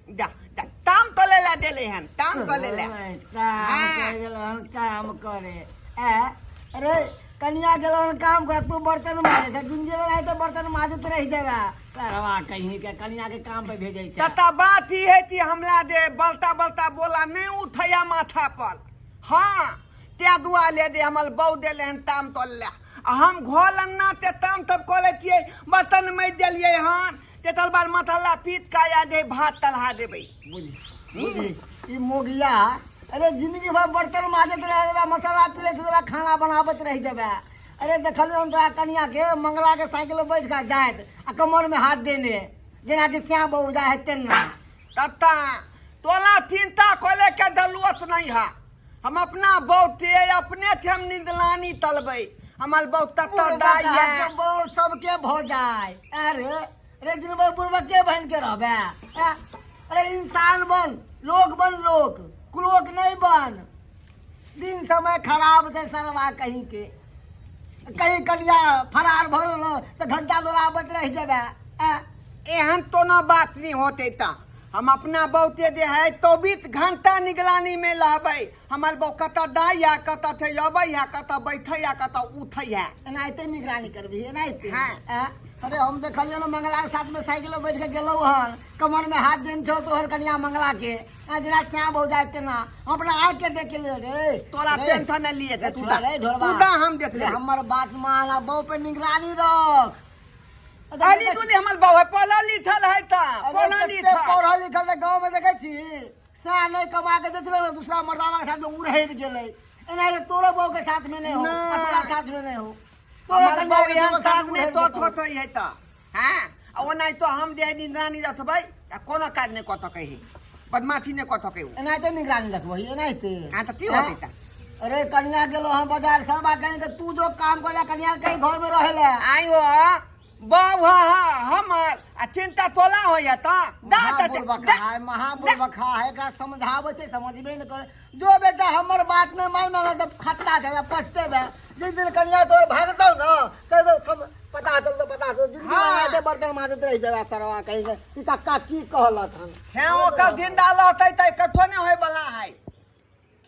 जा जा, ताम तले ला देले हन, ताम तले ला। काम करे गेलौ हन, काम करे। ए अरे, कनिया गेलौ हन काम करे, तू बर्तन माजे छै। जिंदगी में रहै तऽ बर्तन माजैत रहि जेबे। सरवा कहीं के, कनिया के काम पे भेजै छै। तता बात ई है कि हमला दे बलता बलता बोला नहीं उठैया माथा पर। हाँ, ते दुआ ले दे हमर बहू देले हन ताम तोल ले, आ हम घोल अन्ना ते ताम तब कऽ लै छियै, बर्तन मजि देलियै हन, ते तल बाद मसाला पीट कऽ आ दे भात तलहा देबै। बुझी बुझी ई मोगिया, अरे जिंदगी भर बर्तन माजैत रह जेबे, मसाला पीरैत रहबे, खाना बनाबैत रहि जेबे। अरे देखलियै हम तोरा कनिया के मंगला के साइकिल पर बैठ कऽ जाइत आ कमर में हाथ देने, जेनाकि श्याम बहू जाइ है तेना। तत्ता तोला चिंता खोले के जरूरत नहीं है, हम अपना बहुते अपने थे हम निदलानी तलबै, हमर बहुत तत्ता दाई है। बहु सबके भऽ जाय। अरे अरे, दिन भर बुढ़बा के बन के रहबे? ए, अरे इंसान बन, लोग बन, लोग कुलोक नहीं बन। दिन समय खराब छै सरवा कहीं के। कहीं कनिया फरार भऽ गेल ने तऽ घंटा दौड़ाबैत रहि जेबे। ए एहन तो ना बात नहीं होते, ता हम अपना बहुते जे है 24 घंटा निगरानी में रहबै, हमर बहु कतऽ दाइ है, कतऽ थे अबै है, कतऽ बैठै है, कतऽ उठै है। एनाहिते निगरानी करबही एनाहिते? हाँ। ए, अरे हम देखलियै ने, मंगला के साथ में साइकिल पर बैठ के गेलहुँ हन, कमर में हाथ देने छौ तोहर कनिया मंगला के, आ जेना श्याम हो जाए तेना। हम अपना आँख के देख ले रे। तोरा रे, टेंशन नहीं लिए रे तू छोड़ा दा रे ढोरबा। तू दा, हम देख रे, लेबै। हमर बात मान आ बहु पे निगरानी रख। अली दुली हमर बहु है, पढ़ल लिखल है ता अरे पढ़ल कते लिखल। पढ़ल लिखल रे, गाँव में देखै छी सएह नहि कमा के देतबै ने, दूसरा मर्दावा के साथ में उड़ैत गेलै। एना रे तोरो बहु के साथ में नहीं हो, आ तोरा साथ में नहीं हो, तोरो हमर कनिया बहु के एहन तोरो साथ काज में नहि उड़ैत तोत जेतौ। होतै है ता। हाँ, आ ओनाहि तो हम जे निगरानी रखबै आ कोनो काज नहि कऽ सकै है, बदमाशी नहि कऽ सकै ओ। एनाहिते निगरानी रखबही एनाहिते? हाँ, तऽ की होतै ता? अरे कनिया गेलो हम बाजार, सरबा कहीं के तू जो काम करे, कनिया कहीं घर में रहे ले। आइयो बहु हमर आ चिंता तोला होइया ता दा ता महाबुड़बखा है, महाबुड़बखा है, एकरा समझाबै छै समझबे नहि करे। जो बेटा, हमर बात नहि मान ने तऽ खतरा छै, पछतेबै जिस दिन कनिया तोर भागतौ न, कह दो सब पता चलतो, पता चलतो। जिंदगी भर बर्तन माजैत रहि जेबै सरवा कहीं के। ई कक्का की कहलक हन? हे, ओकर जिंदा रहतै तऽ कथो नहि होय बला है।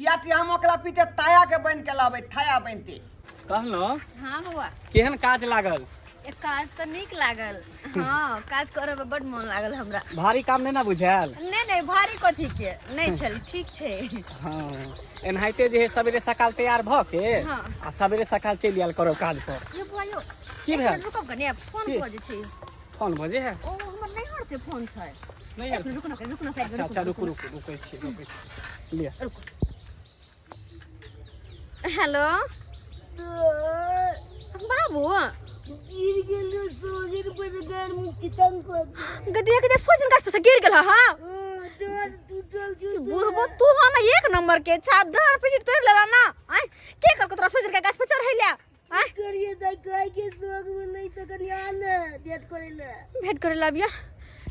किया कि हम ओकरा पीछे ताया के बन के लाबै थाया बनते। कहलहुँ हाँ बौआ। केहन काज लागल? एक काज तऽ नीक लागल। हाँ, काज करऽ मे बड मोन लागल हमरा। भारी काम नहि ने बुझायल? नहि नहि, भारी कथी के नहि छल, ठीक छै। हाँ, एनाहिते जे है सवेरे सकाल तैयार भऽ के हाँ। आ सवेरे सकाल चलि आयल करब काज पर। यो बौआ यो, की एक भेल? मिनट रुकब कनी, आब फोन की? कऽ जे छै। फोन भऽ जे है? ओ हमर नैहर से फोन छै। नहि एक मिनट रुकू ना, रुकू ना साइड में। अच्छा अच्छा, रुकू रुकू रुकू, रुकै छी रुकै छी, लिअ। रुकू। हेलो बाबू, गिर गेलो सोजन पर से गाड़ मुक्ति तंग कर। गदिया गदिया, सोजन गाछ पर से गिर गेल। हाँ, डर टूटल छौ। बुढ़बो तू हो ना एक नंबर के छा, डर पीछे तोड़ लेला ना। आय के कर तोरा सोजन के गाछ पर चढ़ैला? आय करिए दाई, गाय के शौक में नहीं तो कनी आल भेंट करे ले। भेंट करे ला बिया।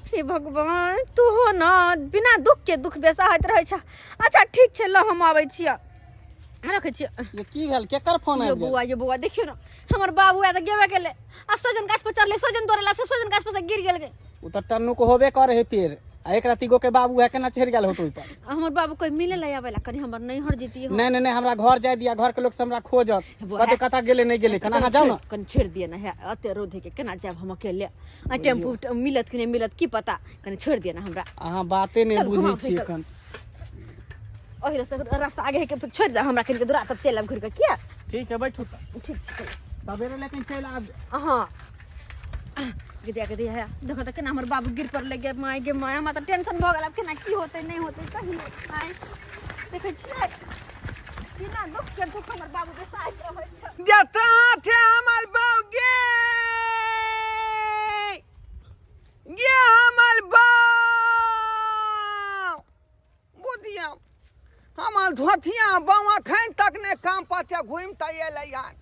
हे भगवान, तू हो ना बिना दुख के दुख बेसाहैत रहै छ। अच्छा ठीक छै, ल हम आबै छियै, रखै छियै। ये की भेल? केकर फोन यो आबि गेल? बौआ, यो बौआ, देखियौ ने हमर बाबू आय तऽ गेबे केलै आ सोजन गाछ पर चढ़लै, सोजन तोड़ेला से सोजन गाछ पर से गिर गेल गे। ओ तऽ टन्नू के होबे करे है पेड़ आ एक रति गो के बाबू है, केना चढ़ि गेल होत ओहि पर? हमर बाबू कोई मिले ला आबै ला, कनी हमर नैहर जेती हम। नहि नहि नहि, हमरा घर जाय दिया, घर के लोग सब हमरा खोजत। बौआ, कते कतऽ गेलै नहि गेलै, केना अहाँ जाउ ने। कनी छोड़ि दिअ ने हे, एते रौद के केना जायब हम अकेले? आ टेम्पू मिलत कि नहि मिलत की पता, कनी छोड़ि दिअ ने हमरा। अहाँ बाते नहि चल, बुझै घुमाउ छियै साइकिल। एखन। ओहि रास्ता रास्ता आगे है के छोड़ि दे हमरा, कनी दूरा तब चलि आब घुरि कऽ किया। ठीक है, बैठू तऽ। ठीक छै, चलू। सवेरे लेकिन चलि आब। हाँ, गदिया गदिया है, देखो तऽ केना हमर बाबू गिर पड़लै। गे माय गे माय, हमरा तऽ टेंशन भऽ गेल, आब केना की होतै नहि होतै कही। आइ देखै छियै बिना दुख के दुख हमर बाबू के साथ रहै छै। जता थे हमर बहू गे, गे हमर बहू बुझिया, हमर धोतिया बहू अखन तक नहि काम पर घुमि तऽ एलै हन।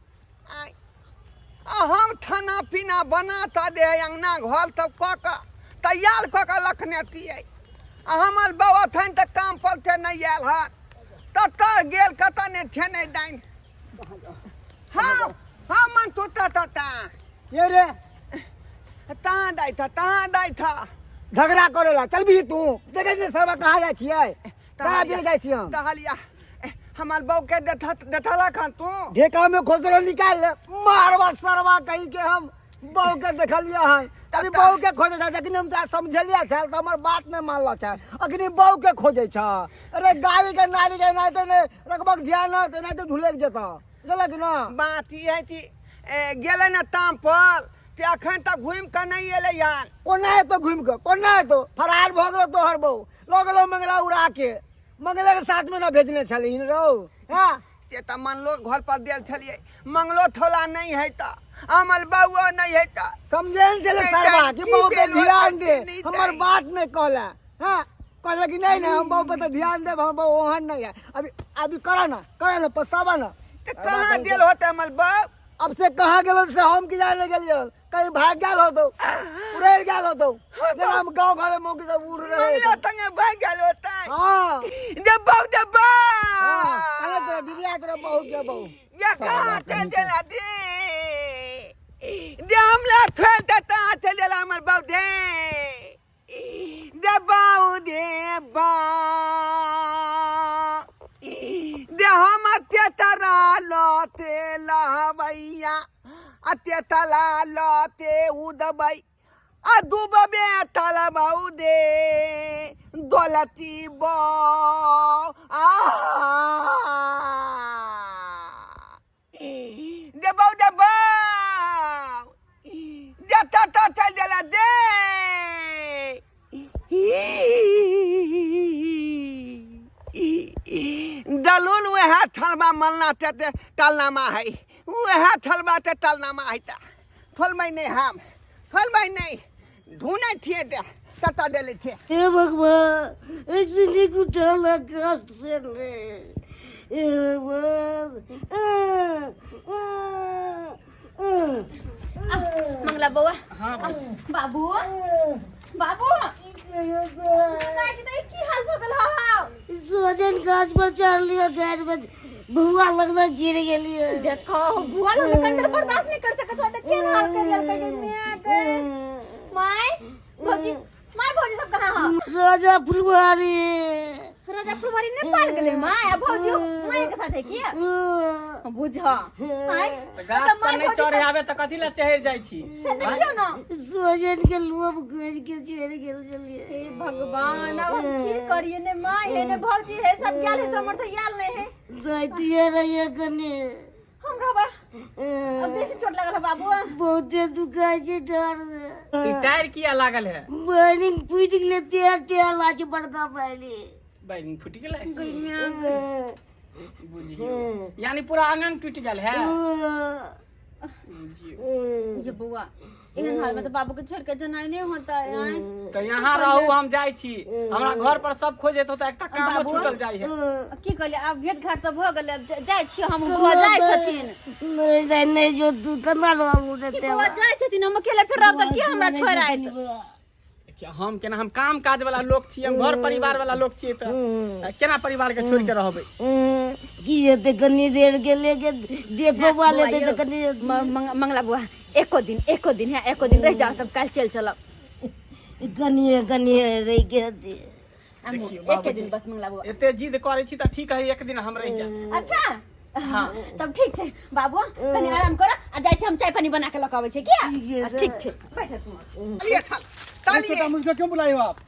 आइ आ हम खाना पीना बना तऽ दे, अङ्गना घर सब कऽ कऽ तैयार कऽ कऽ रखने छियै आ हमर बहू अखन तक काम पर से नहि आयल हन, कतऽ गेल कतऽ नहि छेनै डाइन। हाँ हाँ, मन टूटा ता। ये रे। तहाँ दाइ था, तहाँ दाइ था। झगड़ा करे ला चल भी तू, देखे ने सरवा कहाँ जाइ छियै, कहाँ बिर जाइ छियै हम? कहलिया हमर बहू के देखा देखलक हन तू? ढेका में खोसलो निकाल ले मारवा सरवा कहीं के। हम बहू के देखलियै हन? अभी बहू के खोजे छै, जखनी हम तोरा समझलियै छल तऽ हमर बात नहि मानल छै, अखनी बहू के खोजे छ। अरे गाड़ी के नारी के एनाहिते नहि रखबक ध्यान, तऽ एनाहिते ढुलकि जेतऽ, बुझलक ना? बात ई है कि गेलै ने ताम पर ते अखन तक घुमि कऽ नहि एलै हन। कोना एतो घुमि कऽ, कोना एतो? फरार भऽ गेलो तोहर बहू, लऽ गेलो मंगला उड़ा के। मंगला के साथ में ना भेजने छलही रौ? हाँ। से तऽ मनलो घर पर देल छलियै, मंगलो थोला नहि है तऽ हमर बउओ नहि है तऽ समझे ने छलै नहि सरवा जानि कि की बहू पे भेल होतै, ध्यान दे। की नहि हमर जानि। बात नहि कहला। हाँ, कहला कि नहीं नहीं, हम बहू पे तो ध्यान देब, हम बहू ओहन नहीं है। अभी अभी करा ना, करा ना पछतावा ना। तऽ कहाँ गेल होतै हमर बउ? अब से कहाँ गेल से हम की जाने गेलियै, कहीं भाग गेल होतो, उड़ैल गेल होतो, जेना हम गाँव घर में मौकी सब उड़ रहे। मंगलो संगे भाग गेल होतै। हाँ। दे बउ, दे बउ। हाँ, कहले तोरा दीदिया, तोरा बहू के बहू ये कहाँ चल देला? दे दे हमला छोड़ दे, तहाँ चल देला हमर बउ। दे दे बउ, दे बउ, दे हम तेतरा लते लहबैया आ तेतला लते उदबै आ डूबबे तलबौ दे दौलती बौ आ देबौ, देबौ जतऽ तऽ चलि गेला। दे दलून वएह थलबा मलना ते टलनामा है, वएह थलबा ते टलनामा है। तऽ थोलबै नहि हम, थोलबै नहि, ढूँढै छियै तऽ कतऽ देले छियै। हे भगवान, ऐसे नहीं उठाला कष्ट से रे, हे भगवान। आ, आ, आ, मंगला बौआ। हाँ। बाबू, बाबू। की कहियो तऽ? दाइ के दाइ, की हाल भऽ गेल हौ? सोजन गाछ पर चढ़लियो, गाछ पर भुआ लगलो, गिर गेलियो। देखो बुआ लोग कंदर बर्दाश्त नहीं कर सकत हो, देख केन हाल कर लड़का के मैं के। My भौजी, माय भौजी सब कहाँ हो? राजा फुलवारी। राजा फुलवारी नेपाल गेलै माय आ भौजी माय के साथे की बुझ आय तऽ गाछ पर नहि चढ़े आबे तऽ कथी लए चढ़ि जाइ छी से देखियौ ना सोजन के लोभ खोज के चढ़ि गेल छलियै हे भगवान अब हम की करिए ने माय हे ने भौजी हे सब गेल हे समर्थ आयल नहीं हे दैतिये रहिए कनि हमरा बा अब बेसी चोट लगल है बाबू बहुते दुखाइ छै डर मे तऽ ई टायर किया लागल है बैरिंग फूटि गेलै तेल तेल लागे बड़का बैरिंग बैरिंग फूटि गेलै बुझियौ यानी पूरा आंगन टूटि गेल है बुझियौ ये बौआ एहन हाल में तो बाबू के छोड़ के जनाई नहीं होता है आँय? तऽ यहाँ रहू हम जाइ छी हमरा घर पर सब खोजैत होता एकटा कामो बाबू। छूटल जाइ है की कहलियै आब भेंट घाट तऽ भऽ गेलै आब जाइ छी हम बौआ जाइ छथिन नहि जाइ नहि जो तू केना रहबू की बौआ जाइ छथिन हम अकेले फेर रहब तऽ के हमरा छोड़ि आयत देखियौ, हम केना हम काम काज वाला लोक छी हम घर परिवार वाला लोक छियै तऽ केना परिवार के छोड़ के रहबै की हेतै कनी देर के लेके देखो वाले बौआ तऽ यौ, कनी मंगला बौआ एको दिन है एको दिन रहि जाओ तब काल्हि चलि चलब कनिए कनिए रहि के हेतै एके दिन बस मंगला बौआ एते जिद करै छी तऽ ठीक है एक दिन हम रहि जायब अच्छा तब ठीक छै बाबू कनि आराम कर आ जाइ छी हम चाय पानी बना के लऽ के अबै छी किया ठीक छै बैठ तू तालिए थाल तालिए छोटा मुझको क्यों बुलाए हो आप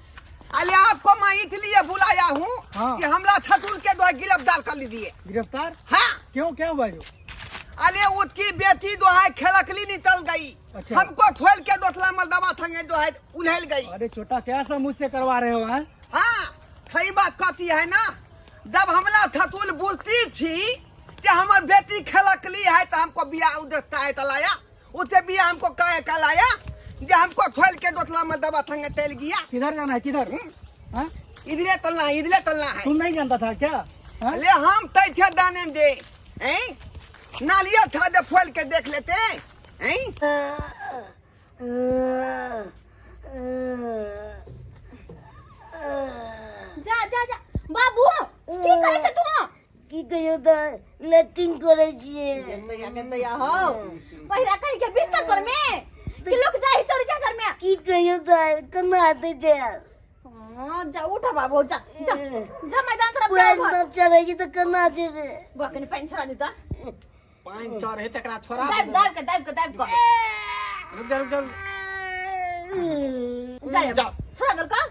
अरे आपको मैं इसलिए बुलाया हूँ हाँ। कि हमला ससुर के जो है गिरफ्तार कर लीजिए गिरफ्तार हाँ क्यों क्या हुआ जो अरे उसकी बेटी जो है खेलकली निकल गई अच्छा। हमको छोड़ के दोसला मलदवा संगे जो है उलहल गई अरे छोटा क्या सब मुझसे करवा रहे हो हैं हाँ सही बात कहती है ना जब हमला ससुर बुझती थी कि हमार बेटी खेलकली है तो हमको बिया उदसता है तो लाया उसे बिया हमको काहे का लाया जे हमको छोड़ के दोसला मलदवा संगे चल गया किधर जाना है किधर हाँ? इधरे तलना है इधरे तलना है तुम नहीं जानता था क्या हाँ? ले हम तैथे दाने दे हैं नालिया था दे फोल के देख लेते हैं जा जा जा बाबू की करै छै तू की कहियो तऽ लेट्रिन करै छियै दया के दया हो पहिरा कहीं के बिस्तर पर में कि लोग जाई चोरी चाचर में की कहियो तऽ केना हेतै जायब हाँ जा उठ बाबू जा जा जा मैदान तरफ जा पानि सब चढ़ै छै तऽ केना जेबै बुआ कनि पानि छोड़ा दी तऽ पानि चढ़े तकरा छोड़ा दाबि दाबि के दाबि के दाबि के रुक जा रुक जा जा जा। छोड़ा देलका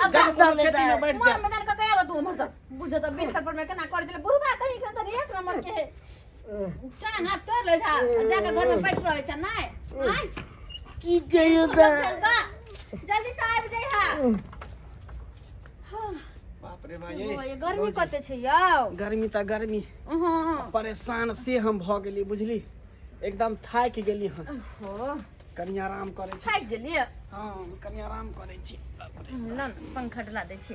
अब जा जा दाम खेती में बैठ जा मोर मैदान का कया तू उमर तक बुझ त बिस्तर पर में केना करे छले बुढ़बा कहीं के त एक नंबर के है टांग हाथ तोड़ ले जा जाके घर में बैठ रहे छ नै आय की कहियो तऽ जल्दी से आबि जाइ हा बाप रे भाई ये गर्मी कते छै यौ गर्मी तऽ गर्मी हँ परेशान से हम भऽ गेली बुझली एकदम थाकि गेली हन हो कनि आराम करै छी थाकि गेलियै हँ कनि आराम करै छी बाप रे। ल न पंखा डला दै छी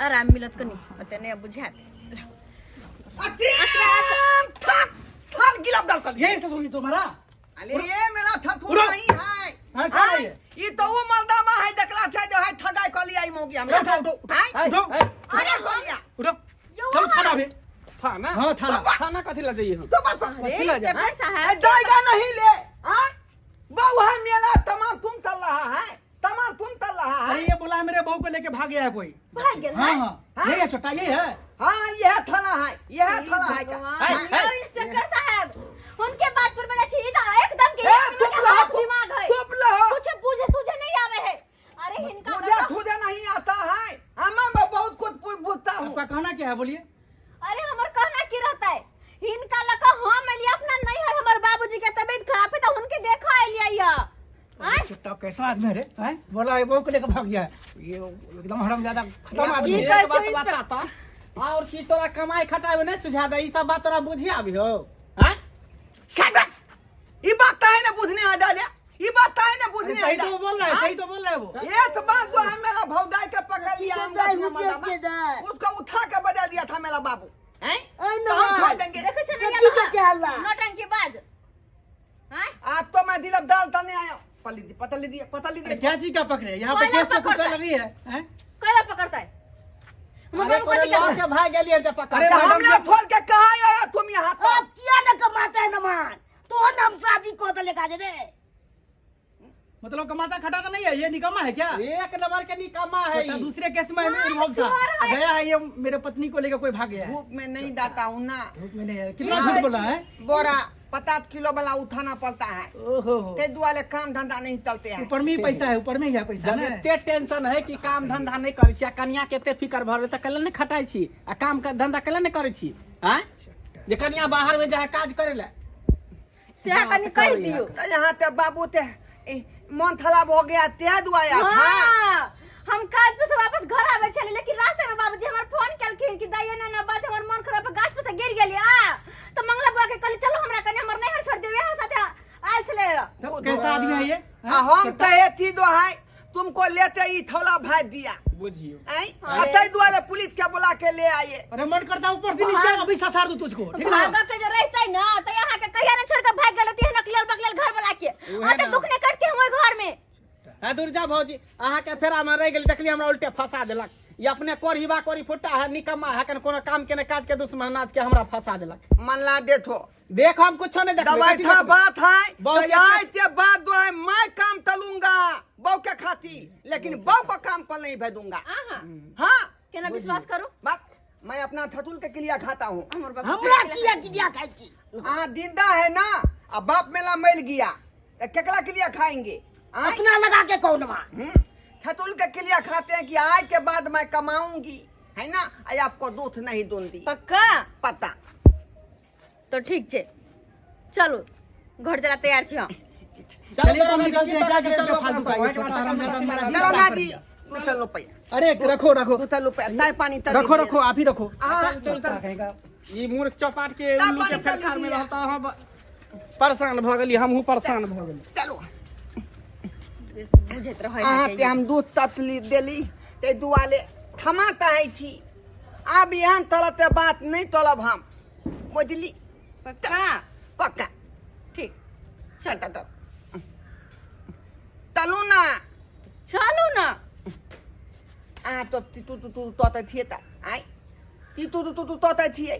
आराम मिलत कनि ओते नहि बुझायत थाल गिरफ्तार कर यही ससुर जी तुम्हारा अरे ये मेरा थथुर उड़ो। नहीं है हाँ, क्या है ये? ये तो वो मर्दामा है देखला छे जो है ठगाई कर लिया ई मौगी हमरा उठो उठो उठो आय? उठो है, अरे कर लिया उठो चलो थाना अभी थाना हाँ थाना थाना कथी लए जइए हम तो बात अरे कथी लए जाए इंस्पेक्टर साहब दाएगा नहीं ले हाँ बहु है मेला तमाम तुम चल रहा है तमाम तुम चल रहा अरे है ये बोला है मेरे बहू को लेके भाग गया है कोई भाग गेल हाँ है हाँ यही है छोटा यही है हाँ यह थाना है यह थाना है का भगवान, है, है। यौ इंस्पेक्टर साहब उनके बात पर मेरा छी तो एकदम के ए, एक चुप नंबर के रहो, हाफ तुम- दिमाग है चुप रहो। कुछ बुझे सूझे नहीं आवे है अरे हिनका मुझे बताओ- छूझे नहीं आता है हमें मैं बहुत कुछ पूछता हूँ आपका कहना क्या है बोलिए अरे हमर कहना की रहता है हिनका लका हम एलिए अपना नहीं है हमर बाबूजी के तबीयत खराब है तो उनके देखा एलिए या आय छोटा कैसा आदमी है रे हैं? बोला है बहू को लेकर भाग गया है ये एकदम हराम ज्यादा खत्म आदमी की है कहै एक बात छै बताता और चीज तोरा कमाई खटाई में नहीं सुझा दे ई सब बात तोरा बुझी आबी हो हैं Shut up! ये बात है ना बुझने आ जा ये बात है ना अरे बुझने आ सही जा तो बोल रहा है सही तो बोल रहा है वो एक बात जो है मेरा भौजाई के पकड़ लिया हम दाई, रखने मुझे वाला अच्छे दाई। उसको उठा के बजा दिया था मेरा बाबू हैं ऐ तो हम ना। छोड़ देंगे देखै छै की ने कहै छै हल्ला? नौटंकी बाज आय आज तो मैं दिलक दाल तने आया पली दी पता ली दिया पता ली अरे दिया क्या चीज का पकड़े यहाँ पे कोयला केस तो कुछ पकड़ता है। लगी है हैं? कैला पकड़ता है हमर अरे बाबू तोरे कथी लऽ करतै के भाग गेलियै जे पकड़ अरे तो मैडम हमने जी- छोड़ के कहा आया तुम यहाँ पर अब किया न कमाता है नमान तो हम शादी को तो लेका जे रे मतलब कमाता खटाता नहीं है, ये निकम्मा है क्या? एक नंबर के निकम्मा है तो ई। दूसरे केस में इन्वॉल्व था, गया है ये मेरे पत्नी को लेकर कोई भाग गया है। धूप में नहीं जाता हूँ ना। धूप में नहीं है। कितना झूठ बोला है। बोरा 50 किलो वाला उठाना पड़ता है। ओहो हो। ते दुआले काम धंधा नहीं चलते हैं। ऊपर में ही पैसा है, ऊपर में ही है पैसा जब ना। एते टेंशन है कि काम धंधा नहीं करै छी आ कनिया के एते फिकर भर तऽ कैला नहि खटाइ छी आ काम के धंधा कैला नहि करै छी आँय जे कनिया बाहर में जाए काज करे ला। से कनी कहि दियौ। तो यहाँ ते बाबू ते मन खराब हो गया ते दुआया था। हाँ, हम काज पर से वापस घर आवे छले, लेकिन रास्ते में बाबूजी हमर फोन केलखिन कि दाई एना ना बात, हमर मन खराब गाछ पर से गिर गेली आ तो मंगला बुआ के कहली चलो हमरा कने हमर नैहर छोड़ देवे, यहाँ साथे आयल छले। तब कैसा आदमी है ये? आ हम कहे थी दो है तुमको लेते ही थौला भाज दिया। बुझियो। अतै दुआरे पुलिस के बुला के ले आइए। अरे मन करता ऊपर से नीचे अभी ससार दूं तुझको, ठीक ना? भागऽ के जे रहतै ना त यहाँ के कहिया ने छोड़ के भाग गेल होती, नकलल बकलल घर वाला के। उहे आ त ना। दुख ने कटती हम ओइ घर में। हाँ दुर्जा भौजी अहाँ के फेरा में रह गेली, देखली हमरा उल्टे फंसा देलक। ई अपने कोढ़ीबा कोढ़ी फुट्टा है, निकम्मा है, कन कोनो काम के ने काज के दुश्मन नाच के हमरा फंसा देलक। मन ला देथो। देख हम कुछो नहीं देखबै, दवाई कथी था देखबै? बात है, बहुत तो आज के बाद जो है मैं काम चलूंगा बहू के खातिर, लेकिन बहू को काम पर नहीं भेजूंगा। आहा। हाँ। केना विश्वास करू? बाप मैं अपना थतुल के क्रिया खाता हूँ। हमर बाप हमरा किया किया खाइ छी? हाँ जिंदा है ना, अब बाप मेला मर गया तो केकरा क्रिया खाएंगे? आय? अपना लगा के कौन बा? थतुल के क्रिया खाते हैं कि आज के बाद मैं कमाऊंगी है ना, आई आपको दूध नहीं दूंगी। पक्का? पता। तो ठीक छे, चलो घर जरा तैयार छी हम। चलिए, चलो तो हम निकलते हैं, क्या चलो, करें? फालतू का ये छोटा हरामजादा मेरा चलो ना जी, तू चलो पैया। अरे रखो रखो। तू चलो पैया, चाय पानी तली रखो दिए। रखो, आप ही रखो। हाँ, चल, चल। कहेगा। ई मूर्ख चौपाट के चाय उल्लू के पानी तली फेरखार में दिया। रहता हम परेशान भ गेली, हमहूँ परेशान भ गेली। चलो। बुझैत रहै अहाँ ते हम दूध ततली देली ते दुआले थमाता है थी। आब एहन तरह ते बात नहीं तोलब हम, बुझली? पक्का? पक्का। ठीक। चल, चल, चल। चलू ना। चलू ना। आ तो ती तू तू तू तोते थिए ता। आय। ती तू तू तू तू तोते थिए।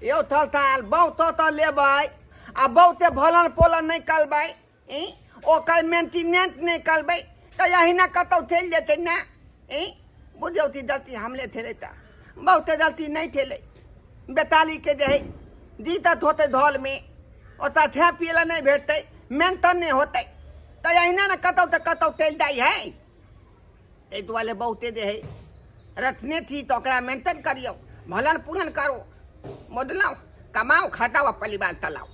यो थल थाल बहु तो तो लेबै आ बहुते भलन पोलन नहीं करबै, ई ओकर मेंटेनेंस नहीं करबै त यही ना कतौ चलि जेतै ना, ई बुझियौ ती गलती हमले थेलै त बहुते गलती नहीं थेलै। बेताली के जे है दिक्कत होतै धौल में, ओतऽ खाय पियै लए नहीं भेटतै, मेंटेन नहीं होतै त यहिना ने कतौ तऽ कतौ चलि जाइ है। एहि दुआरे बहुते जे है रखने छी तऽ ओकरा मेंटेन करियौ, भलन पुलन करो, बुझलहुँ? कमाओ खटाओ आ परिवार चलाओ।